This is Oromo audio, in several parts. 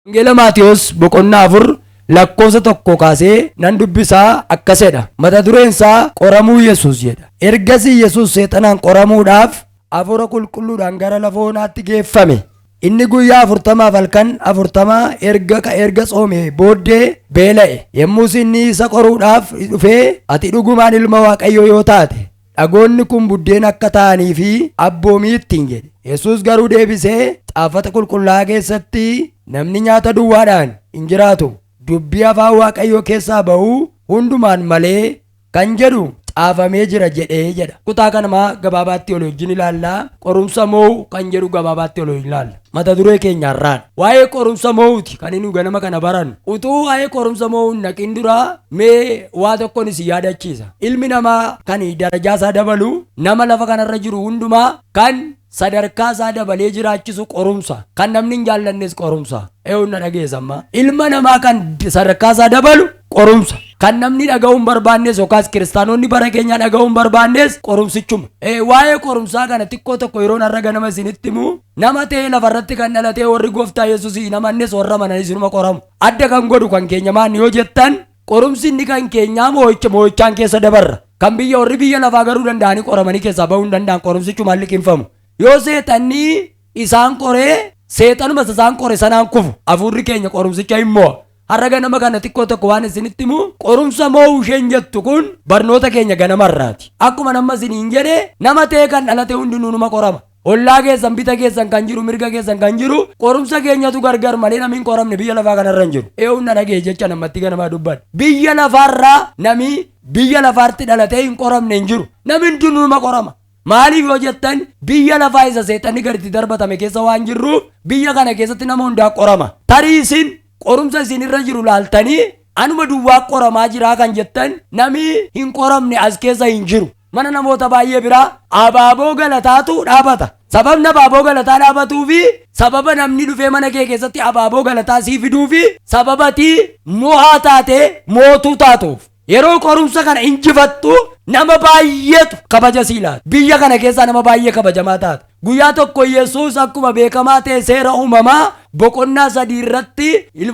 Wangeela Maatiyos boqonnaa 4 lakkoofsa 1 kaasee nan dubbisaa akkasedha. Mata dureen isaa qoramuu Yesuus jedha. Ergasii Yesuus seexanaan qoramuudhaaf hafuura qulqulluudhaan gara lafa onaatti geeffame. Inni guyyaa 40f halkan 40 erga tsoomee booddee beela'e. Yommus inni isa qoruudhaaf dhufee, ati dhugumaan ilma Waaqayyoo yoo taate dhagoonni kun buddeen akka ta'anii fi abboomii ittiin jedhe. Yesuus garuu deebisee, xaafata qulqullaa'aa keessatti namni nyaata duwwaadhaan hin jiraatu, dubbii afaan Waaqayyoo keessaa ba'uu hundumaan malee kan jedhu xaafamee jira jedhee jedha. Kutaa kanumaa gabaabaatti ol wajjin ilaallaa. Qorumsa moo'u kan jedhu gabaabaatti ol wajjin ilaalla. Mata duree keenya har'aadha. Waa'ee qorumsa moo'uuti kan inni ganama kana barannu. Utuu waa'ee qorumsa moo'uu hin naqin duraa mee waa tokkoon isin yaadachiisa. Ilmi namaa kan darajaa isaa dabalu, nama lafa kanarra jiru hundumaa kan sadarkaa isaa dabalee jiraachisu qorumsa. Kan namni hin jaallannes qorumsa. Eewwan na dhageessamma. Ilma namaa kan sadarkaa isaa dabalu qorumsa. Kan namni dhaga'uu hin barbaannes yookaas kiristaanonni bara keenyaa dhaga'uu hin barbaannes qorumsichuma. Waa'ee qorumsaa kana xiqqoo tokko yeroon har'a ganama isinitti himu, nama ta'ee lafarratti kan dhalatee warri gooftaa Yesuus hin amannes warra amanan isinuma qoramu. Adda kan godhu kan keenya maanni yoo jettan, qorumsi inni kan keenyaa moo'ichaan keessa dabarra. Kan biyya warri biyya lafaa garuu danda'anii qoramanii keessaa bahuu hin danda'an, qorumsichumaan liqimfamu. Yoo seexanni isaan qoree, seexanuma isaan qore sanaan kufu. Hafuurri keenya qorumsicha hin mo'a. Har'a ganama kana xiqqoo tokko waan isinitti himu, qorumsa moo'uu isheen jettu kun barnoota keenya ganamarraati. Akkuma nama isiniin jedhe, nama ta'ee kan dhalate hundinuu numa qorama. Ollaa keessan, bita keessan kan jiru, mirga keessan kan jiru, qorumsa keenyatu gargar malee namni hin qoramne biyya lafaa kanarra hin jiru. Eewwan na dhagee jecha namatti ganamaa dubbadha. Biyya lafaarraa nami biyya lafaatti dhalatee hin qoramne hin jiru. Namni hundinuu numa qorama. Maaliif yoo jettan, biyya lafaa isa seexanni gaditti darbatame keessa waan jirruuf biyya kana keessatti nama hundaa qorama. Tarii isin qorumsa isin irra jiru laaltanii anuma duwwaa qoramaa jiraa kan jettan, nami hin qoramne as keessa hin jiru. Mana namoota baay'ee biraa abaaboo galataatu dhaabata. Sababni abaaboo galataa dhaabatuu fi sababa namni dhufee mana kee keessatti abaaboo galataa sii fiduu fi sababati mo'aa taatee mootuu taatuuf. Yeroo qorumsa kana injifattu nama baay'eetu kabaja sii laata. Biyya kana keessaa nama baay'ee kabajamaa taata. Guyyaa tokko Yesuus akkuma beekamaa ta'e seera uumamaa boqonnaa 3 irratti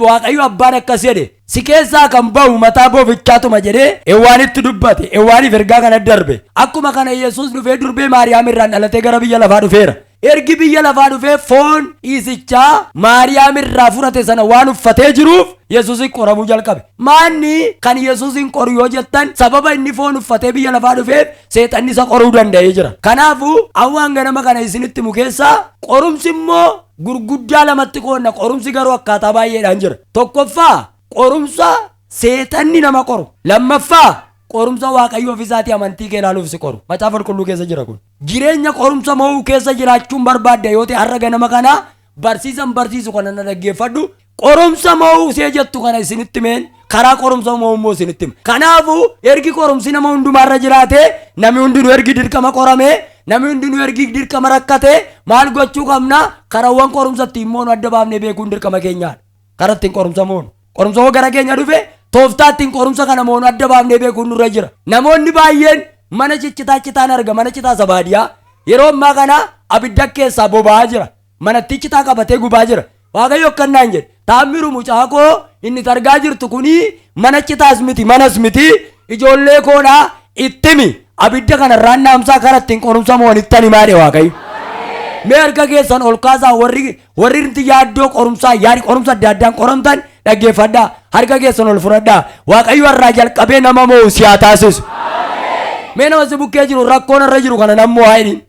Waaqayyo abbaan akkas jedhe, si keessaa kan ba'u mataa bofichaatuma jedhee Ewaanitti dubbate. Ewaaniif ergaa kana darbe. Akkuma kana Yesuus dhufee durbee Maariyaam irraan dhalatee gara biyya lafaa dhufeera. Ergi biyya lafaa dhufee foon dhiisichaa Maariyaam irraa fudhate sana waan uffatee jiruuf Yesuusin qoramuu jalqabe. Maanni kan Yesuusin qoru yoo jettan, sababa inni foon uffatee biyya lafaa dhufeef seexanni isa qoruu danda'ee jira. Kanaafuu hawaan ganama kana isinitti himu keessaa qorumsi immoo gurguddaa lamatti qoodna. Qorumsi garuu akkaataa baay'eedhaan jira. Tokkoffaa qorumsa seexanni nama qoru. Lammaffaa qorumsa Waaqayyo ofisaatii amantii kee ilaaluuf si qoru. Macaafa qulqulluu keessa jira kun. Jireenya qorumsa moo'uu keessa jiraachuun barbaadda yoo ta'e, har'a ganama kana barsiisan barsiisu kana na dhaggeeffadhu. Qorumsa moo'uu see jettu kana isinitti meen karaa qorumsa moo'uu immoo isinitti hima. Kanaafuu ergi qorumsi nama hundumaarra jiraate, namni hundinuu ergi dirqama qorame, namni hundinuu ergi dirqama rakkate, maal gochuu qabna? Karawwan qorumsa ittiin moonu adda baafnee beekuun dirqama keenyaadha. Karaa ittiin qorumsa moonu. Qorumsa hoo gara keenya dhufe, tooftaa ittiin qorumsa kana moonu adda baafnee beekuun nurra jira. Namoonni baay'een mana ciccitaa citaan arga, mana citaa isa baadiyyaa. Yeroo ammaa kana abidda keessaa boba'aa jira. Manatti citaa qabatee gubaa jira. Waaqayyo akkannaan jedhe, Taammiru mucaa koo inni targaa jirtu kuni mana citaas miti manas miti, ijoollee koodhaa ittimi, abidda kanarraan dhaamsaa karaa ittiin qorumsa mo'anittan himaa jedhe Waaqayyo. Mee harka keessan ol kaasaa, warri irratti yaaddoo qorumsaa yaadi qorumsa adda addaan qoramtan dhaggeeffadhaa. Harka keessan ol fudhadhaa. Waaqayyo har'aa jalqabee nama moo'u si haa taasisu. Mee nama si bukkee jiru rakkoon irra jiru kana nan mo'aa jedhiin.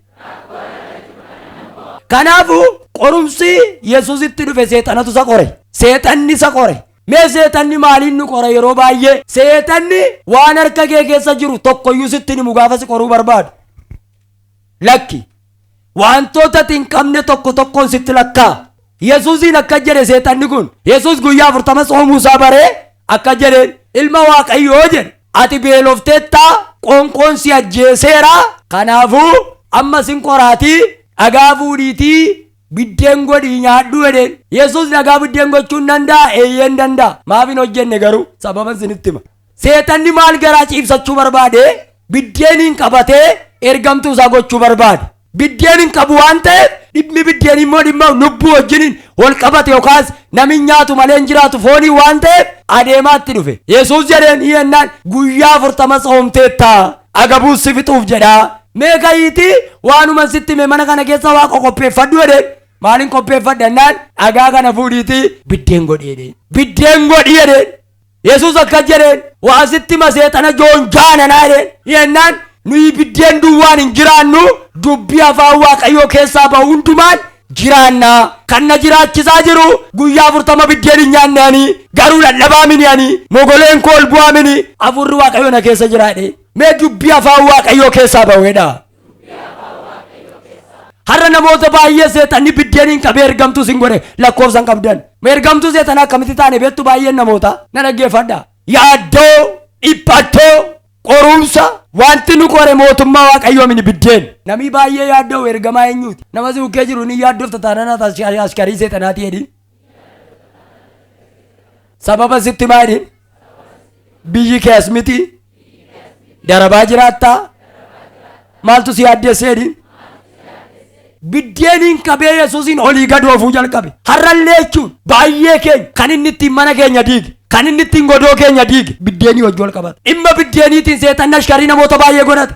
Kanaafuu qorumsi Yesuusitti dhufe seexanatu isa qore. Seexanni isa qore. Mee seexanni maaliin nu qora yeroo baay'ee? Seexanni waan harka kee keessa jiru tokkoyyuu sitti himu gaafa si qoruu barbaadu. Lakki. Wantoota ati hin qabne tokko tokkoon sitti lakkaa. Yesuusiin akka jedhe seexanni kun. Yesuus guyyaa 40 tsoomuu isaa baree akka jedheen, ilma Waaqayyoo jedhe. Ati beelofteettaa, qoonqoon si ajjeeseera. Kanaafuu amma sin qoraatii dhagaa fuudhiitii biddeen godhii nyaadhu jedheen. Yesuus dhagaa biddeen gochuu hin danda'a? Eeyyee hin danda'a. Maaf hin hojjenne garuu? Sababan isinitti hima. Seexanni maal garaa ciibsachuu barbaade? Biddeeniin qabatee ergamtuu isaa gochuu barbaade. Biddeen hin qabu waan ta'eef, dhimmi biddeen immoo dhimma lubbuu wajjiniin wal qabate, yookaas namni nyaatu malee hin jiraatu foonii waan ta'eef adeemaatti dhufe. Yesuus jedheen hiyyannaan, guyyaa 40 soomteetta, agabuus si fixuuf jedhaa. Mee ka'iitii waanuma sitti hime mana kana keessa waa qopheeffadhu jedheen. Maaliin qopheeffadha jennaan, dhagaa kana fuudhiitii biddeen godhi jedheen. Biddeen godhi jedheen. Yesuus akkas jedheen, waa sitti hima seexana joonjaananaa jedheen. Jennaan, nuyi biddeen duwwaan hin jiraannu, dubbii afaan Waaqayyoo keessaa bahu hundumaan jiraannaa. Kan na jiraachisaa jiru, guyyaa 40 biddeen hin nyaanne ani, garuu lallabaa mini, ani mogoleen koo ol bu'aa mini, hafuurri Waaqayyoo na keessa jira jedhee. Mee dubbii afaan Waaqayyoo keessaa bahuedha. Har'a namoota baay'ee seexanni biddeeniin qabee ergamtuu sin godhe lakkoofsan qabdan. Ergamtuu seexanaa akkamitti taane beektu? Baay'een namoota na dhaggeeffadha. Yaaddoo, dhiphattoo, qorumsa, wanti nu qore mootummaa Waaqayyoo mini biddeen. Namni baay'ee yaaddoo ergamaa eenyuuti? Nama si bukkee jiru ni yaaddofta taanaan askarii seexanaati jedhin. Sababa sitti maa jedhin? Biyyi kee as miti. Darabaa jiraattaa? Maaltu si yaaddeesse jedhin? Biddeeniin qabee Yesuusiin olii gad oofuu jalqabe. Har'allee jechuun baay'ee keenya kan inni ittiin mana keenya diige, kan inni ittiin godoo keenya diige biddeenii wajji wal qabata. Dhimma biddeeniitiin seexanni ashkarii namoota baay'ee godhate.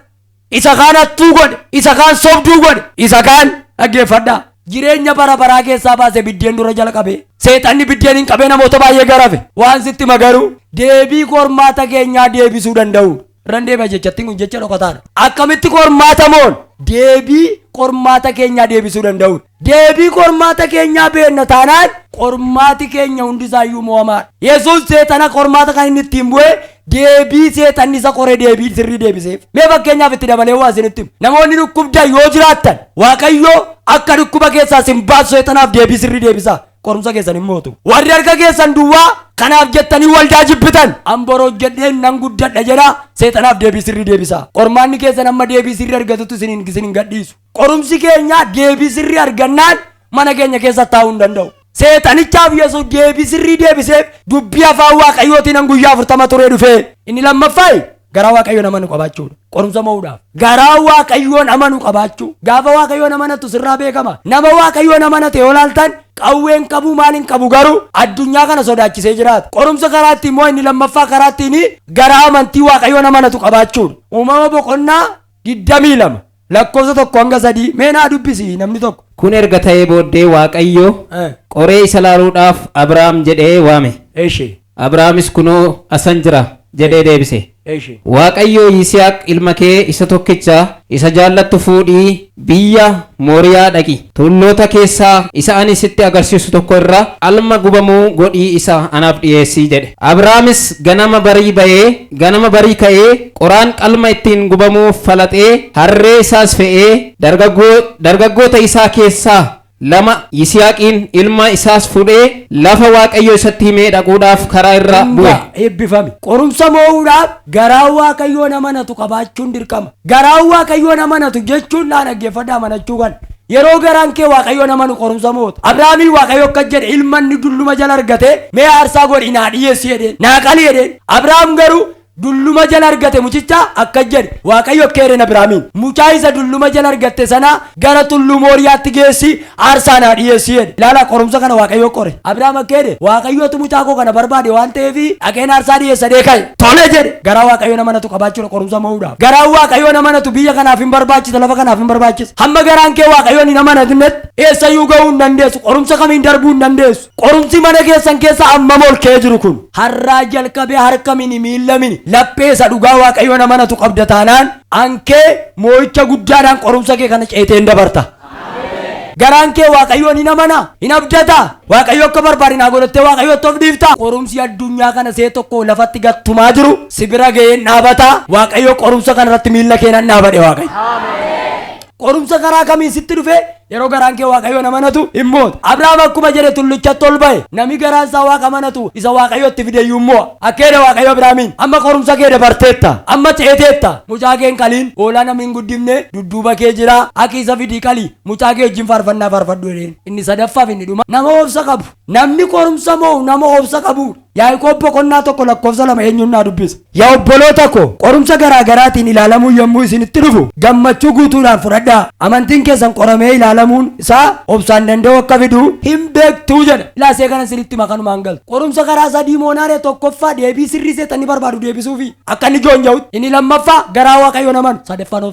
Isa kaan hattuu godhe, isa kaan sobduu godhe, isa kaan, dhaggeeffadhaa, jireenya bara baraa keessaa baase biddeen dura jalqabe. Seexanni biddeeniin qabee namoota baay'ee garafe. Waan sitti magaru deebii qormaata keenyaa deebisuu danda'u. Irran deebi'a, jechattiin kun jecha dhokataadha. Akkamitti qormaata moon? Deebii qormaata keenyaa deebisuu danda'u. Deebii qormaata keenyaa beenna taanaan qormaati keenya hundisaayyuu mo'amaadha. Yesuus seexana qormaata kan inni ittiin bu'e deebii seexanni isa qoree deebii sirrii deebiseef. Mee fakkeenyaaf itti dabalee waa isinitti himu. Namoonni dhukkubdan yoo jiraattan, Waaqayyo akka dhukkuba keessaa isin baasu seexanaaf deebii sirrii deebisaa. Qorumsa keessan hin mootu. Warri harka keessan duwwaa kanaaf jettanii waldaa jibbitan, an boroo hojjedheen nan guddadha jedha, seexanaaf deebii sirrii deebisaa. Qormaanni keessan amma deebii sirrii argatutti isin hin gadhiisu. Qorumsi keenya deebii sirrii argannaan mana keenya keessa taa'uu hin danda'u. Seexanichaaf Yesuus deebii sirrii deebiseef, dubbii afaan Waaqayyootiin an guyyaa 40 turee dhufee. Inni lammaffaayi garaa Waaqayyoon amanu qabaachuudha. Qorumsa mo'uudhaaf. Garaa Waaqayyoon amanu qabaachuu. Gaafa Waaqayyoon amanattu sirraa beekama. Nama Waaqayyoon amanate yoo laaltan, qawween qabu maal hin qabu, garuu addunyaa kana sodaachisee jiraata. Qorumsa karaa ittiin moo inni lammaffaa karaa ittiin garaa amantii Waaqayyoon amanatu qabaachuudha. Uumama boqonnaa 22 lakkoofsa 1 hanga 3 mee naa dubbisi namni tokko. Kun erga ta'ee booddee Waaqayyo qoree isa laaluudhaaf Abrahaam jedhee waame. Eshi. Abrahaamis, "Kunoo asan jira" jedhee deebise. Eshi. Waaqayyo, "Yisihaaq ilma kee isa tokkicha isa jaallattu fuudhii biyya Mooriyaa dhaqi. Tulloota keessaa isa ani sitti agarsiisu tokko irra qalma gubamuu godhii isa anaaf dhiyeessii" jedhe. Abrahaamis ganama barii ba'ee, ganama barii ka'ee, qoraan qalma ittiin gubamuu falaxee, harree isaas fe'ee, dargaggoota isaa keessaa lama, Yisihaaqiin ilma isaas fuudhee lafa Waaqayyo isatti himee dhaquudhaaf karaa irra bu'e. Eebbifame. Qorumsa moo'uudhaaf garaa Waaqayyoon amanatu qabaachuun dirqama. Garaa Waaqayyoon amanatu jechuun, naa dhaggeeffadhaa, amanachuu kan. Yeroo garaan kee Waaqayyoon amanu qorumsa moota. Abrahaamii Waaqayyo akkas jedhe, ilma inni dulluma jala argate mee aarsaa godhi naa dhiyeessi jedheen. Naa qali jedheen. Abrahaam garuu dulluma jala argate mucicha, akkas jedhe Waaqayyo akka jedheen Abrahaamiin, mucaa isa dulluma jala argatte sana gara tulluu Mooriyaatti geessi, aarsaa naa dhiyeessi jedhe. Ilaala, qorumsa kana Waaqayyo qore. Abrahaam akka jedhe, Waaqayyotu mucaa koo kana barbaade waan ta'eef dhaqeen aarsaa dhiyeessa dhee ka'e. Tole jedhe. Garaa Waaqayyoon amanatu qabaachuudha qorumsa mo'uudhaaf. Garaan Waaqayyoon amanatu biyya kanaaf hin barbaachisa, lafa kanaaf hin barbaachisa. Hamma garaan kee Waaqayyoon hin amanatnetti eessayyuu ga'uu hin dandeessu, qorumsa kamiin darbuu hin dandeessu. Qorumsi mana keessan keessa hammam ol ka'ee jiru kun har'aa jalqabee harka mini, miilla mini, laphee isa dhugaa Waaqayyoon amanatu qabda taanaan ankee moo'icha guddaadhaan qorumsa kee kana ceetee hin dabarta. Garaan kee Waaqayyoon hin amana, hin abdata. Waaqayyo akka barbaade naa godhattee Waaqayyootti of dhiifta. Qorumsi addunyaa kana see tokko lafatti gattumaa jiru si bira ga'een dhaabata. Waaqayyo qorumsa kana irratti miilla kee nan dhaabadhe Waaqayyo. Qorumsa karaa kamiin sitti dhufe Yeroo garaan kee Waaqayyoon amanatu hin moota. Abrahaam akkuma jedhe tullichatti ol ba'e. Namni garaan isaa Waaqa amanatu isa Waaqayyotti fideyyuu hin mo'a. Akka jedhe Waaqayyo Abrahaamiin, amma qorumsa kee dabarteetta, amma ceeteetta, mucaa kee hin qaliin, hoolaa namni hin guddifne dudduuba kee jira, haqi isa fidii qali, mucaa kee wajjin faarfannaa faarfadhu jedheen. Inni sadaffaaf inni dhuma nama obsa qabu. Namni qorumsa mo'u nama obsa qabuudha. Yaaqoob boqonnaa 1 lakkoofsa 2 eenyuun naa dubbisa? Yaa obboloota ko, qorumsa garaa garaatiin ilaalamuun yommuu isinitti dhufu, gammachuu guutuudhaan fudhadhaa. Amantiin keessan qoramee ilaalamuun isaa obsaan danda'uu akka fidu hin beektu jedha. Ilaa isee kanan isinitti hima kanumaan galtu. Qorumsa karaa sadii moonaaree tokkoffaa deebii sirrii seexanni barbaadu deebisuufi akka inni joonja'utti. Inni lammaffaa garaa Waaqayyoon amanu. Sadaffaan obsa.